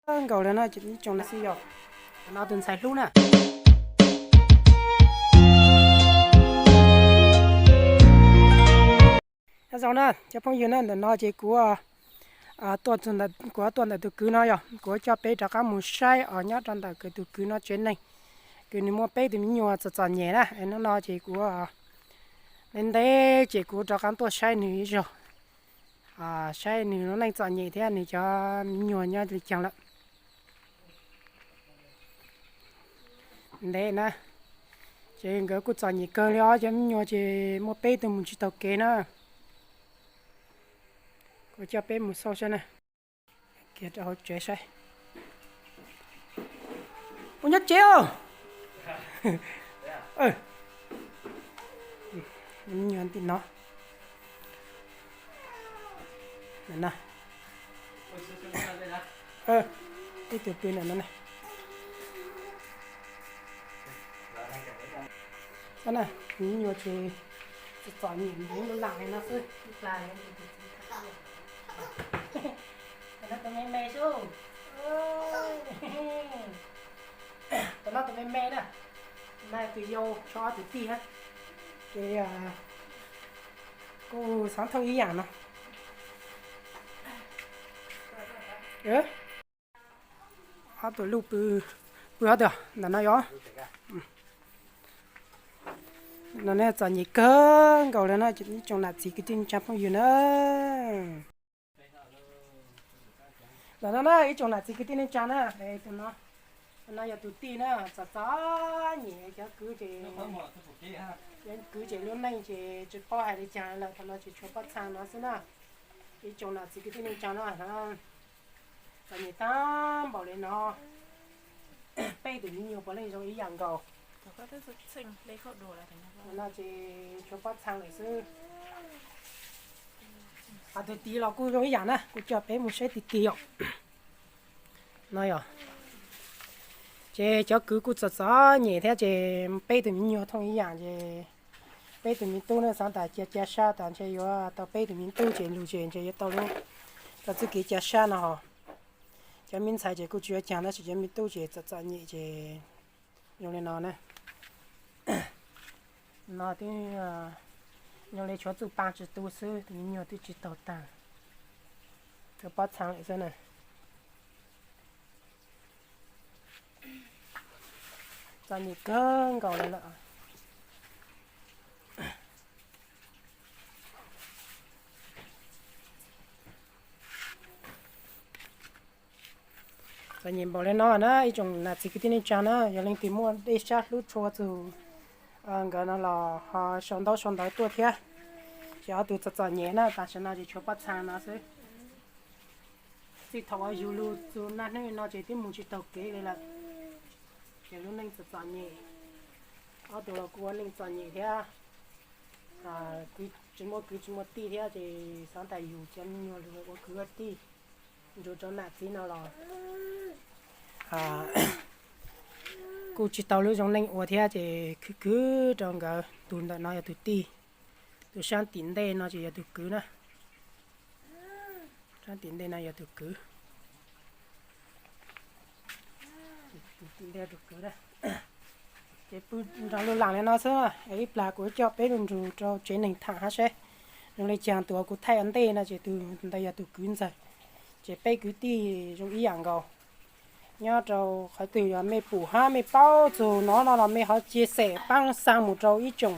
nkaus lawm na, ib tsoom nam xib yog no tus ntxhais hlub na. Nyob zoo na cov phooj ywg na, ntawm no ces kuv, kuv tuaj ntawm tus kwv no yog kuv coj peb rov qab mus saib os nyob rau ntawm kuv tus kwv no tsev neeg, kuv nws muaj peb tus me nyuam txom txom nyem na. Hnub no ces kuv ntev ntev ces kuv rov qab tuaj saib nws ib zaug, saib nws lub neej txom nyem thiab nws cov me nyuam nyob li cas lawm. Ntev na, ces nkawd kuj txom nyem kawg li os, cov me nyuam ces muaj peb tug mus tsis taus kev na. Kuv coj peb mus xauj saib na. Kiag rau hauv tsev saib. Ua nyob tsev os. Me nyuam tim no. Ib tug pw ntawm no ne. Xab na, me nyuam ces txom nyem ntev lub lam li no xwb. Ib plag, tus me me xwb. Tus no tus me me na, no tus yau tshuav ob tug tij hab, ces kuj xaav thooj ib yaam no. Ob tug luj pw, pw ob tug ntawm no yog. No ne txom nyem kawg nkaus li na ib tsoom nam txiv kwv tij neej tsaa phooj ywg na. Ntawm no na ib tsoom nam txiv kwv tij neej tsaa na, tus no, no yog tus tij na, txom txom nyem, cov kwv ces, cov kwv ces lub neej ces tsis paub hais li cas lawm, thaum no ces tshuav pob txhaa no xwb na. Ib tsoom nam txiv kwv tij neej tsaa na, txom nyem tag npaum li no, peb tug me nyuam puav leej zoo ib yam nkaus. No ces tshuav pob txhaa lawm xwb. Ho tus tid los kuj zoo ib yam na, kuv coj peb mus saib tus tid yom. No yog, ces cov kwv kuj txom txom nyem thiab ces peb tug me nyuam thooj ib yam ces peb tug me tub na xaav tas cia ca sab tas ntshe yuav tau peb tug me tub ces lug ces ntshe yuav tau lub, tau txuj kev ca sab no hos. Cov me ntxhais ces kuj tsis ua caag tab sis cov me tub ces txom txom nyem ces zoo li no na. No twb zoo li tshuav txuj paa tsis tu xwb, tus me nyuam twb tsis taug taag, tshuav pob txhaa lawm xwb na. Txom nyem kawg nkaus li lawm. Txom nyem npaum li no na ib tsoom nam txiv kwv tij neej tsaa na, yog leej twg muaj dej sab hlub tshua txug nkawd no los ho sau ntaub sau ntawv tuaj thiab. Ces ob tug txom txom nyem na, tam sim no ces tshuav pob txhaa no xwb. Txij thaum uas yug lug txug naj hnub no ces twb mus tsis taug kev li lawm, ces lub neej txom txom nyem. Ob tug los kuj ua neej txom nyem thiab, tsis muaj kwv tsis muaj tij thiab ces xaav tas yug cov me nyuam lug ua kwv ua tij nrug rau nam txiv no los kuj tsis tau lub zoo neej ua thiab ces khwv khwv rau nkawd. Tus ntawm no yog tus tij, tus sab tim ntej no ces yog tus kwv na. Sab tim ntej no yog tus kwv. Tus tim ntej tus kwv na. Ces pw nrog lub laam li no xwb, ib plag kuv coj peb lug nrug rau tsev neeg tham hab seb zoo li caag. Tus uas kuv thaij ua ntej no ces tus ntawd yog tus kwv ntxawg. Ces peb kwv tij zoo ib yam nkaus. Nyob rau qhov twg yog mej pum hab mej paub txug no no los mej ho cia xem paab xaa mus rau ib tsoom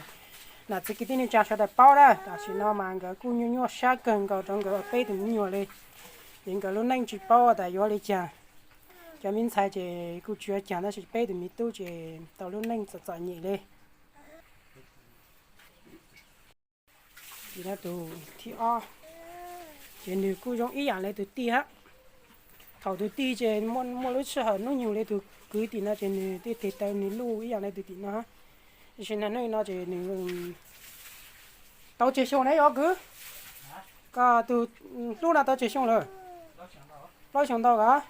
nam txiv kwv tij neej tsaa sawv daws paub na. Tam sim no mas nkawd kuj nyuaj nyuaj sab kawg nkaus rau nkawd peb tug me nyuam li. Ces nkawd lub neej tsis paub tas yuav li caag. Cov me ntxhais ces kuj tsis ua caag tab sis peb tug me tub ces tau lub neej txom txom nyem li. Tim no tus thib ob, ces nwg kuj zoo ib yam li tus tij hab. Thaum tus tij ces muaj lub sij hawm nub nyoog li tus kwv tim no ces nwg tej tes taw nwg luj ib yam li tus tim no hab. Tab sis nag hnub no ces nwg tau tsawg xyoo na yog kwv? Koj tus hlub no tau tsawg xyoo lawm? Plaub xyoo ntau los?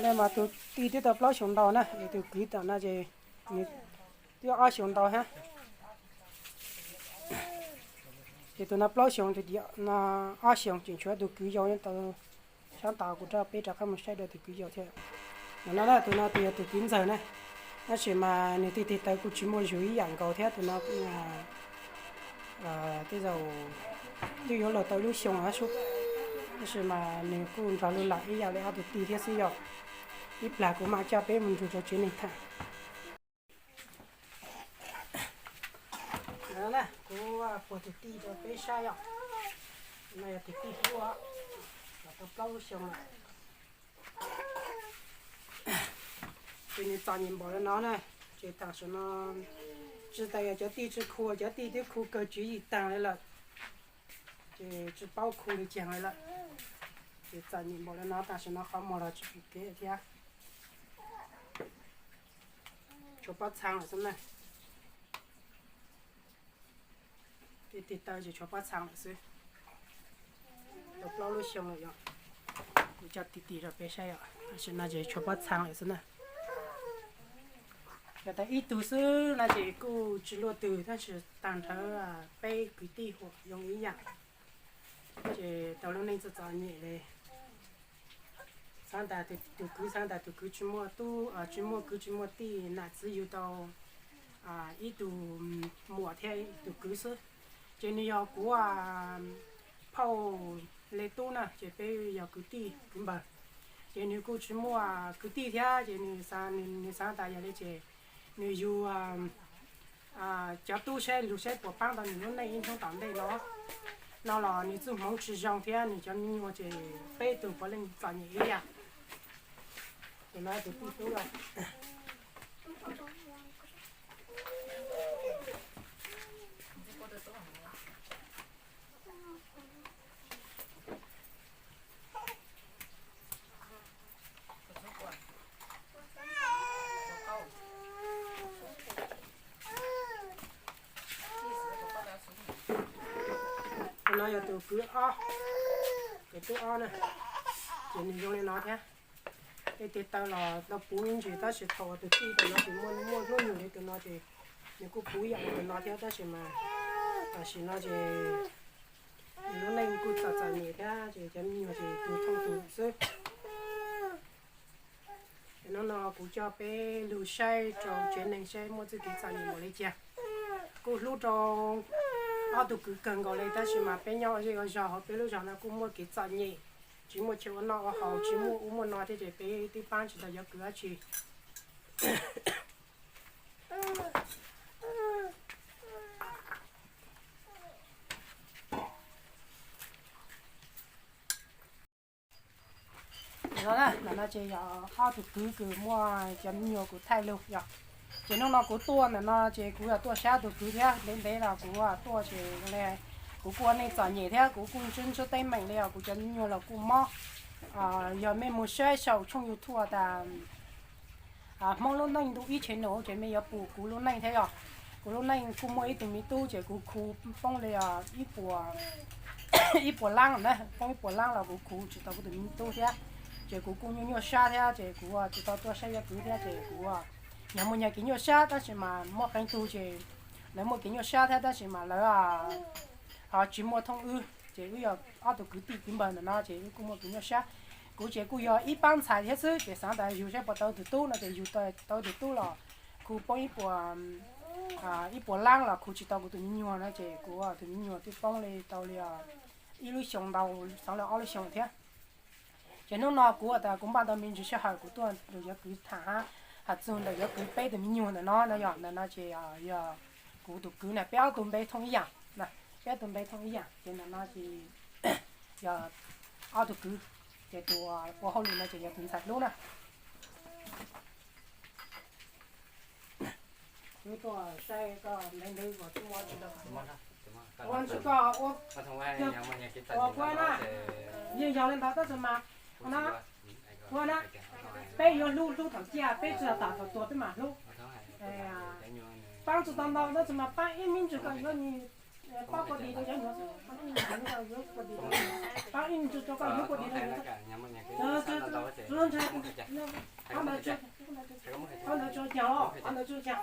Le mas tus tij twb tau plaub xyoo ntau na, es tus kwv tam no ces nwg twb ob xyoo ntau hab. Ces tus no plaub xyoo, tus tim no ob xyoo, tseem tshuav tus kwv yau nyob tau, Tab tom kuv rau peb rov qab mus saib dua tus kwv yaus thiab. No no na, tus no tus yog tus kwv ntxawg na, tab sis mas nws tej tes taw kuj tsis muaj zug ib yam nkaus thiab. Tus no tej zaum twb yuav luag tau ib lub xyoo lawm, tab sis mas nws kuj nrog luag lam ib yam li ob tus tij thiab xwb yom. Ib plag kuv mam coj peb mus nrug rau tsev neeg tham. Kuv puag tus tij rau peb saib yom. No yog tus tij hlub, los tau plaub lub xyoo lawm. Ces nws txom nyem npaum li no na, ces tam sim no tsis tas yog cov tij tsis khu, cov tij twb khu kawg tswv yim taag li lawm, ces tsis paub khu li caag li lawm. Ces txom nyem npaum li no tam sim no qhov muag los tsis pum kev thiab. Tshuav pob txhaa lawm xwb na. Tej tes taw ces tshuav pob txhaa lawm xwb. Tau plaub lub xyoo lawm yom. Kuv coj tig tig rau peb saib yom, tam sim no ces tshuav pob txhaa lawm xwb na. Yog tas ib tug xwb no ces kuj tsis luaj twg, tab sis tag nrho peb kwv tij huam zoo ib yam, ces tau lub neej txom txom nyem li. Xav tas tus kwv, xav tas tus kwv tsis muaj tub, tsis muaj kwv tsis muaj tij, nam txiv yug tau ib tug muam thiab tus kwv xwb. Ces nws yog kuv phauj le tub na, ces peb yog kwv tij kwv npawg. Ces nws kuj tsis muaj kwv tij thiab, ces nws xav tas yog li ces nws yug cov tub saib lug saib puas paab tau nws lub neej ib hnub tom ntej no. No los nws txuj hmoov tsis zoo thiab nws cov me nyuam ces peb tug puav leej txom nyem ib yam. Tus no tus tij tub lawm. Tus no yog tus kwv ob, kwv tub ob na, ces nws zoo li no thiab. Tej tes taw los tau puv ib ntsis tab sis thaum tus tij tus no ces muaj muaj hnub nyoog li tus no ces nws kuj puv ib yam li tus no thiab tab sis mas tam sim no ces nws lub neej kuj txom txom nyem thiab ces cov me nyuam ces tus thooj tus xwb. Ces hnub no kuv coj peb lug saib rau tsev neeg saib muaj txuj kev txom nyem npaum li cas. Kuj hlub rau ob tug kwv kawg nkaus li tab sis mas peb nyob ua zej ua zog hauv peb lub zog no kuj muaj kev txom nyem, tsis muaj chaw ua noj ua haus, tsis muaj ub muaj no thiab ces peb twb paab tsis tau cov kwv dab tsi. Ntawm no ces yog ob tug kwv kws muaj cov me nyuam kuv thaij lug yom. Ces hnub no kuv tuaj ntawm no ces kuv yog tuaj saib tus kwv thiab, ntev ntev los kuv tuaj ces kuv kuj ua neej txom nyem thiab kuv kuj ntsib ntsib teeb meem li os, kuv cov me nyuam los kuj mob. Yog mej mus saib saum tshooj YouTube tas Hmoob lub neej ntu ib channel ces mej yuav pum kuv lub neej thiab yog. Kuv lub neej kuj muaj ib tug me tub ces kuv khuv poob li ib puas, ib puas lab na, poob ib puas lab los kuv khuv tsis tau kuv tus me tub thiab. Ces kuv kuj nyuaj nyuaj sab thiab ces kuv tsis tau tuaj saib cov kwv thiab ces kuv nyag muaj nyag kev nyuaj sab tab sis mas muaj qee tug ces lawv muaj kev nyuaj sab thiab tab sis mas lawv ho tsis muaj thooj wb ces wb yog ob tug kwv tij kwv npawg ntawm no ces wb kuj muaj kev nyuaj sab. Kuv ces kuj yog ib pab ntxhais thiab xwb ces xav tas yug saib puas tau tus tub no ces yug tau tus tub los khuv poob ib puas, ib puas lab los khuv tsis tau kuv tus me nyuam no ces kuv tus me nyuam twb poob li tau li ib lub xyoo ntau, xyov li ob lub xyoo thiab. Ces hnub no kuv tas kuv npaj tau me ntsis sij hawm kuv tuaj nrog cov kwv tham hab has txug ntawm cov kwv peb tus me nyuam ntawm no no yog ntawm no ces yog kuv tus kwv na, peb ob tug npe thooj ib yam, peb ob tug npe thooj ib yam ces ntawm no ces yog ob tug kwv, ces tus ua hauj lwm no ces yog tus ntxhais hlub na. Wb tuaj saib koj ntev ntev kuv tsis muaj tsis tau. Ua ntsis koj ua, ua kuv na, yeej yog li ntawd tab sis mas, ua na, ua na, peb yuav hlub hlub thaum ciaj, peb tsis tau tham thaum tuag peb mam hlub. Paab tsis tau ntau tab sis mas paab ib me ntsis koj yuav nws paab kua dis rau cov, paab ib me ntsis rau koj yuav kua dis rau, qhov ntawd tsuas caag os, qhov ntawd tsuas caag.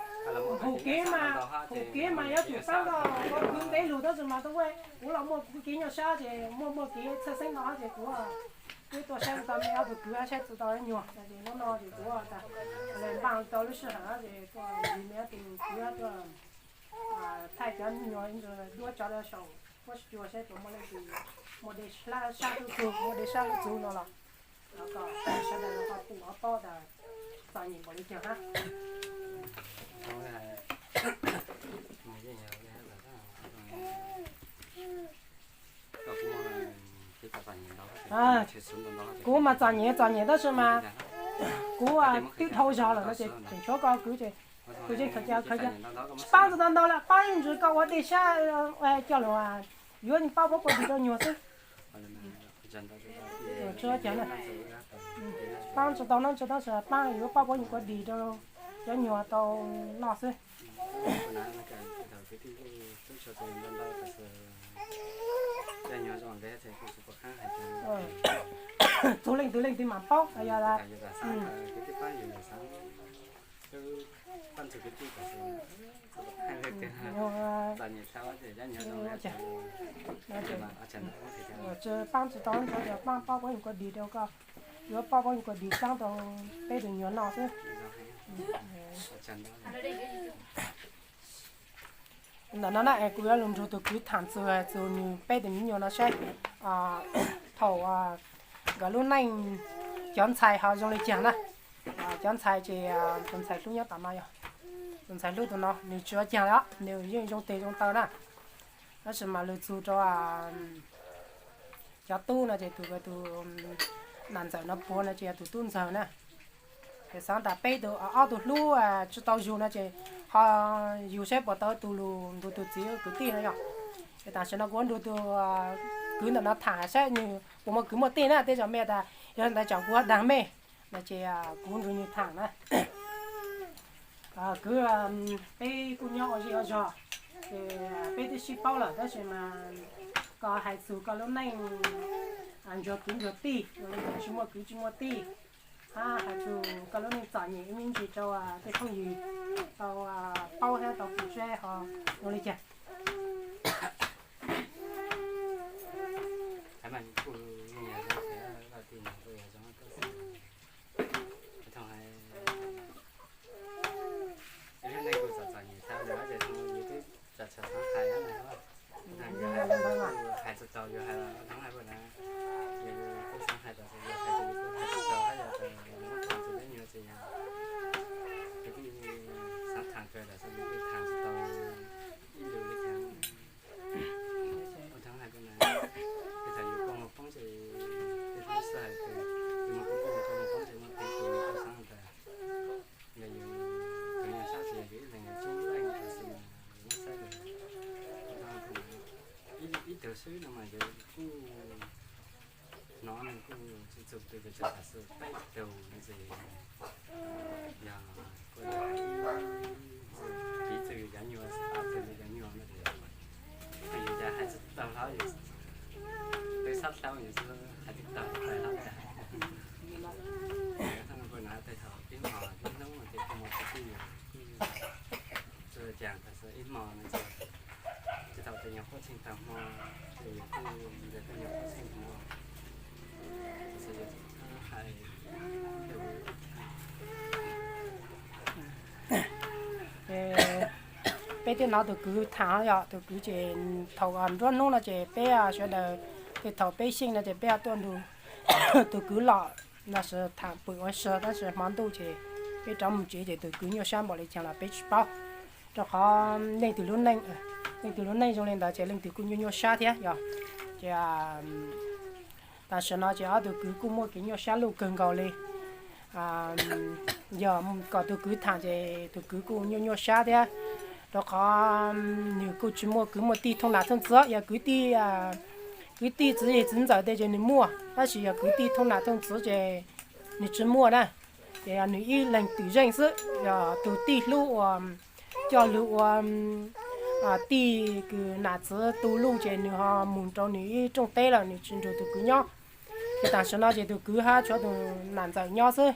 Hum kev mas, hum kev mas yuav tsum paab koj kwv ntev lug tab sis mas tau ua kuv los muaj kuv kev nyuaj sab ces muaj muaj kev txhawj xeeb no ces kuv Wb tuaj saib tau me ob tug kwv, saib tau me nyuam, ces hnub no ces kuv npaj tau lub sij hawm ces tuaj nrog me ob tug kwv tuaj thaij cov me nyuam ntawd duab tso rau saum huab cua saib puas muaj leej twg muaj dej sab hlub txug, muaj dej sab hlub txug no los kom sawv daws ho pum ho paub tas txom nyem npaum li cas hab. Kuv mas txom nyem txom nyem tab sis mas kuv twb dhau zog lawm no ces tseem tshuav koj kwv ces kuv yeej khaws ca khaws ca, tsis paab ntsis tau ntau lawm, paab yeej ntsis koj ua dej sab coj lug yuav paab puab kua dig rau nyuag xwb. Tsis paab ntsis tau nub tsis tab sis paab yuav paab puab nyuag kua dig rau cov nyuag tau noj xwb. Txug leej twg leej twg mam paub yog tsis paab tsis tau nub tsis tab sis paab puab nyuag kua dig rau koj, yuav paab puab nyuag kua dig tsaab rau peb tug nyuag noj xwb. Ntawm no na kuv yuav lug nrug tug kwv thaam txug txug nwg peb tug me nyuam no saib thaum nkawd lub neej cov ntxhais ho zoo li caag na. Cov ntxhais ces tus ntxhais hlub nyob tom no yog, tus ntxhais hlub tus no nwg tsis ua caag li os, nwg yeej zoo teg zoo taw na. Tab sis mas lug txug rau cov tub no ces tus, tus nam ntxawm no puag no ces yog tus tub ntxawg na. Ces xaav tas peb tug ob tug hlub tsis tau yug no ces ho yug saib puas tau tug lug nrug tug txiv kwv tij no yog. Ces tam sim no kuv nrug tug kwv ntawm no thaam saib nwg puas muaj kwv muaj tij na, tej zaum mej tas yog ntawd tsam kuv daag mej no ces kuv nrug nwg thaam na. Kwv, peb kuj nyob ua zej ua zog, ces peb twb sib paub lawm tab sis mas koj hais txug koj lub neej ntsuag kwv ntsuag tij, tsis muaj kwv tsis muaj tij, hab hais txug koj lub neej txom nyem ib me ntsis rau tej phooj ywg tau paub hab tau pum seb ho zoo li cas. Hais tsis tau, yog hais los thoob hais puas na, yog kuj xaav hais tas yog hais tsis tau hab yog muab thaam txug peb nyuag ces yog kuv kuj xaav thaam kawg lawm xwb, yog kuj thaam tsis tau ib lus li cas. Ua thoob hais puas na, tej thaum yus kuj moog poob ces tej hnub sij hawm twg yus moog poob, kuj moog poob ces muaj tej tug kuj xaav tas yog yus tus nyuag sab tsis yog yus ib leeg, yus tub leej tas xwb mas yus muab saib tas ib tug xwb no mas yus kuj hnov nws kuj tsis txug tug pes tsawg, tas xwb peb tug no ces yog kuj yog piv txwv cov nyuag, piv txwv cov nyuag no ces yus cas hais tsis tau hlob, yus twb sab dlawb yus hais tsis tau hais hlob. Thaum no tej thaum ib hmos ib hnub no ces kuj muaj kwv tij yus kuj tsis ua cas, tas xwb ib hmos no ces tej thaum tej nyuag qhuab tsheej tag hmo, ces yus kuj ntes tej nyuag qhuab tsheej hmo, tas xwb yus hais Peb twb hnov tus kwv tham yog tus kwv ces thaum nruab hnub no ces peb sawv daws, ces thaum peb xyeej no ces peb tuaj nrug tus kwv los no sawv tham pw ua si, tab sis hmo ntuj ces peb rov mus tsev ces tus kwv nyuaj sab npaum li cas los peb tsis paub, rau qhov leej twg lub neej, leej twg lub neej zoo li ntawd ces leej twg kuj nyuaj nyuaj sab thiab yog. Ces tam sim no ces ob tug kwv kuj muaj kev nyuaj sab luj kawg nkaus li. Yog kom tus kwv tham ces tus kwv kuj nyuaj nyuaj sab thiab, rau qhov nws kuj tsis muaj kwv muaj tij thooj nam thooj txwv. Yog kwv tij, kwv tij txiv yawg txiv ntxawm tej ces nws muaj, tab sis yog kwv tij thooj nam thooj txwv ces nws tsis muaj na. Ces yog nws ib leeg twm zeej xwb, yog tus tij hlub uas coj lug ua tij kws nam txwv tu luj ces nws ho mus rau nws ib rooj teb lawm, nws tsis nrug tus kwv nyob. Ces tam sim no ces tus kwv hab tshuav tus nam ntxawm nyob xwb.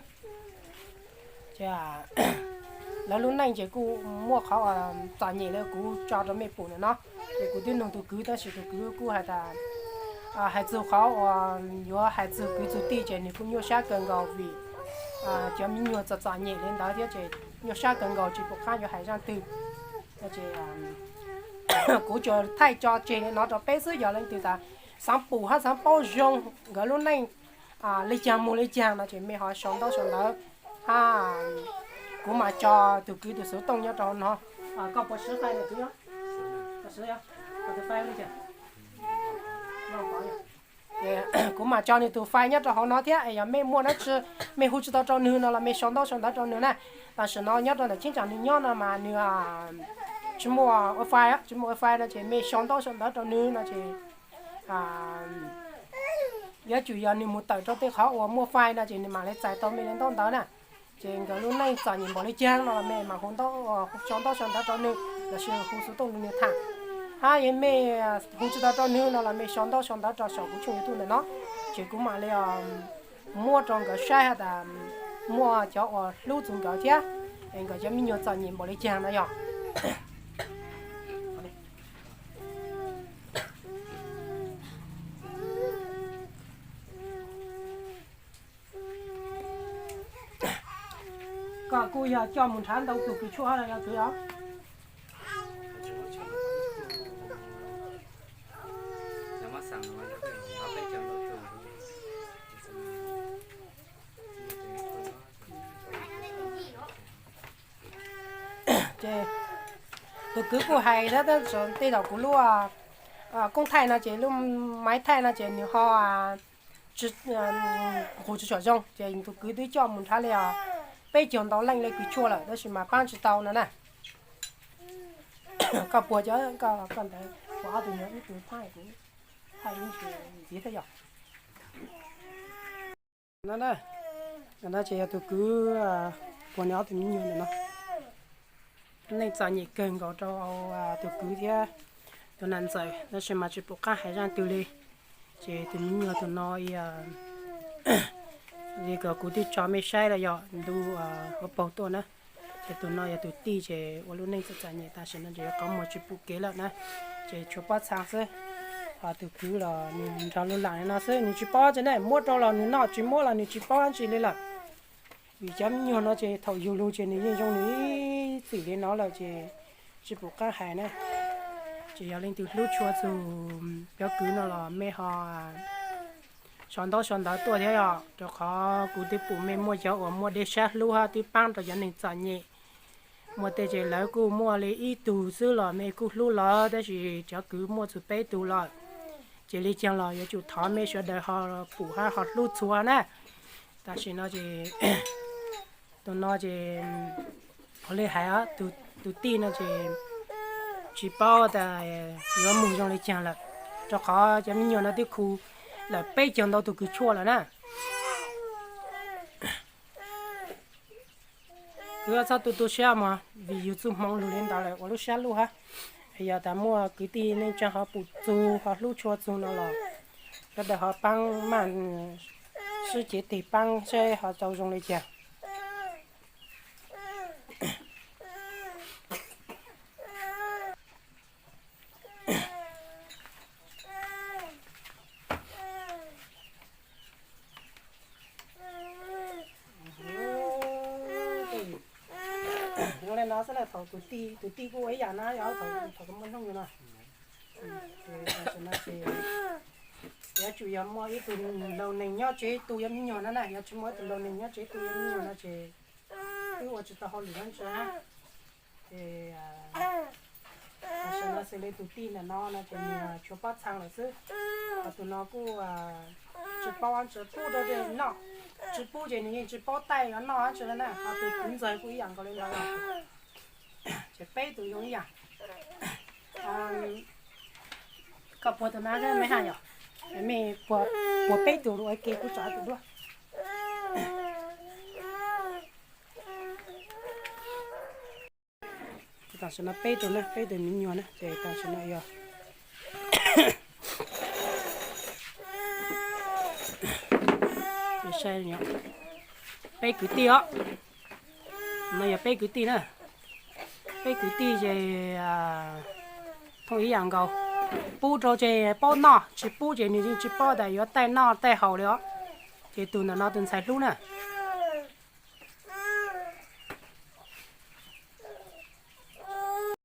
Ces lawv lub neej ces kuj muaj qhov txom nyem li kuv tso rau mej pum ntawm no. Ces kuv twb nug tus kwv tab sis tus kwv kuj has tas Hais txog qhov uas yuav hais txog kwv txog tij ces nws kuj nyuaj sab kawg nkaus vim cov me nyuam txom txom nyem li ntawd thiab ces nyuaj sab kawg nkaus tsis pom qab yuav hais zaj twg. Ces kuv tsuas thaij tso tseg li no rau peb xwb, yog leej twg tas xav pum hab xav paub zoo nkawd lub neej li caag mus li caag no ces mej ho sau ntaub sau ntawv hab kuv mam tso tus kwv tus xuv tooj nyob rau no. Koj puas siv fai no kwv? Kuv mam tso nws tus fai nyob rau hauv no thiab, yog mej muaj dab tsi mej hu tsis tau rau nws no los mej sau ntaub sau ntawv rau nws na. Tam sim no nyob rau ntawm cheeb tsam nws nyob no mas nws tsis muaj ua fai, tsis muaj ua fai no ces mej sau ntaub sau ntawv rau nws no ces yuav tsum yog nws mus tawm rau tej qhov uas muaj fai no ces nws mam li txais tau mej li ntaub ntawv na. Ces nkawd lub neej txom nyem npaum li caag no los mej mam hu ntaub, sau ntaub sau ntawv rau nws lossis hu xuv tooj rau nws tham. Hab yog mej hu tsis tau rau nws no los mej sau ntaub sau ntawv rau saum kuv tshooj YouTube ntawm no, ces kuv mam li muab rau nkawd saib has tas muaj cov uas hlub txug nkawd thiab, es nkawd cov me nyuam txom nyem npaum li caag no yog. Koj kuj yog coj mus nrhav ntau tug kws tshuaj los yog kws os? Ces tus kwv kuj hais thiab, tej zaum kuv lub koob thaij no ces lub maiv thaij no ces nws ho tsis, nqus tsis tshua zoo ces tus kwv twb coj mus nrhav li os peb caug ntau leej li kws tshuaj lawm tab sis mas paab tsis tau no na. Koj puag cov koj ntawd puas ob tug yog ib tug thaij kuv thaij ib ntsis ntxiv thiab yog. No na, no ces yog tus kwv puag nws ob tug me nyuam ntawm no. Neej txom nyem kawg nkaus rau tus kwv thiab tus nam ntxawm tab sis mas tsis pum qab hais zaj twg li. Ces tus me nyuam tus no, li kom kuv twb tso mej saib los yog ntu ua paug tuaj na. Ces tus no yog tus tij ces ua lub neej txom txom nyem tam sim no ces yuav qhov muag tsis pum kev lawm na, ces tshuav pob txha xwb. Ho tus kwv los nws nrog lub lam li no xwb, nws tsis paub tsi ne, muab rau los nws noj, tsis muab los nws tsis paub dab tsi li lawm. Vim cov me nyuam no ces thaum yug lug ces nws yeej zoo nws ib txwm li no lawm ces tsis pum qab hais na. Ces yog leej twg hlub tshua txug cov kwv no los mej ho sau ntaub sau ntawv tuaj thiab os, rau qhov kuv twb pum mej muaj cov uas muaj dej sab hlub hab twb paab rau cov neeg txom nyem. Muaj tej ces lawv kuj muaj li ib tug xwb los mej kuj hlub lawv, tab sis cov kwv muaj txug peb tug lawm. Ces li caag los yuav tsum thov mej sawv daws ho pum hab ho hlub txhua na. Tam sim no ces tus no ces, ua li hais, tus tij no ces tsis paub tas yuav moog zoo li caag lawm, rau qhov cov me nyuam no twb khu lawm peb caug ntau tug kws tshuaj lawm na. Kwv txhob tu tu siab mog, vim yug txuj hmoo lug li ntawd lawm ua lub sab luj hab. Yog tas muaj kwv tij neej tsaa ho pum txug ho hlub tshua txug no los sawv daws ho paab maj sib cev tes paab saib ho tau zoo li cas. Zoo li no xwb na, thaum tus tij, tus tij kuj ua ib yam na, yog thaum, thaum kuv muaj noog no. Tam sim no ces yuav tsum yog muaj ib tug laug neeg nyob tsev tu cov me nyuam no na, yog tsis muaj ib tug laug neeg nyob tsev tu cov me nyuam no ces twb ua tsis tau hauj lwm dlaab tsi na. Ces tam sim no xws li tus tij ntawm no no ces nws tshuav pob txha lawm xwb. Ho tus no kuj tsis paub, tsis pub rau noj, tsis pub ces nws yeej tsis paub taij yuav noj dab tsi na. Ho tus kwv ntxawg kuj ib yam nkaus li ntawd. Ces peb tus zoo ib yam. Koj puag tus nab me haj yom, mej puag peb tus ua ke kuv tso tus duab. Tam sim no peb tus na, peb tus me nyuam na, ces tam sim no yog, saib, peb kwv tij os. No yog peb kwv tij na, peb kwv tij ces thooj ib yam nkaus. Pub rau ces paub noj, tsis pub ces nws yeej tsis paub tas yuav taij noj taij haus li os. Ces tus ntawm no tus ntxhais hlub na.